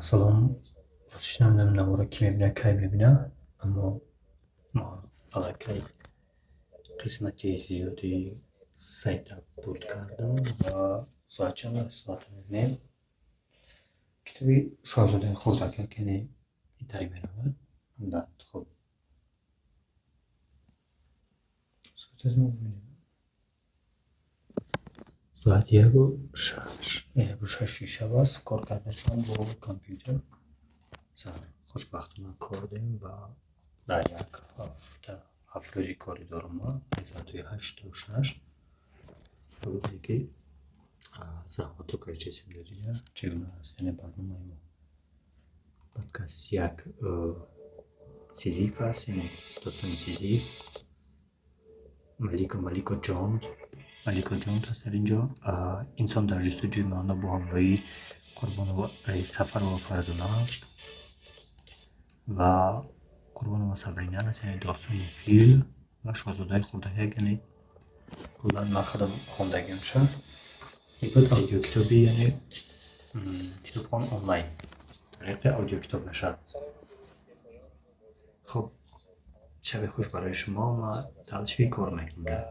Салом. Ростиш, намедонам, навора кӣ мебина, кай мебина, аммо мо аллакай қисмати зиёди сайта буд кардам ва соат чанд аст? Соата мебинем. Китоби «Шоҳзодаи хурдакак», яъне интари меравад. Баъд, хуб, соат аз мо бибинем. Соати 1-6, 1-6 шаб аст. Кор кардастам бо компютер. Хушбахтона, кор дорем ва дар як ҳафта 7 рӯзи корӣ дорам ман, соатҳои 8 то 6. Бубинед, ки заҳматҳо кашидасем дар инҷа чӣ гуна аст. Яъне барномаи мо подкаст як Сизиф аст, яъне достони Сизиф, Малико Ҷонд аст дар инҷо. «Инсон дар ҷустуҷӯи маъно» бо ҳамроҳии Қурбонова Сафарова Фарзона аст ва Қурбонова Сабрина аст, яъне достони фил ва «Шоҳзодаи хурдакак», яъне куллан ман худам хондагиамша. Ин буд аудиокитоби, яъне китобхон онлайн тариқи аудиокитоб мешавад. Хуб, шаби хуш барои шумо. Ман дальше кор мекунам.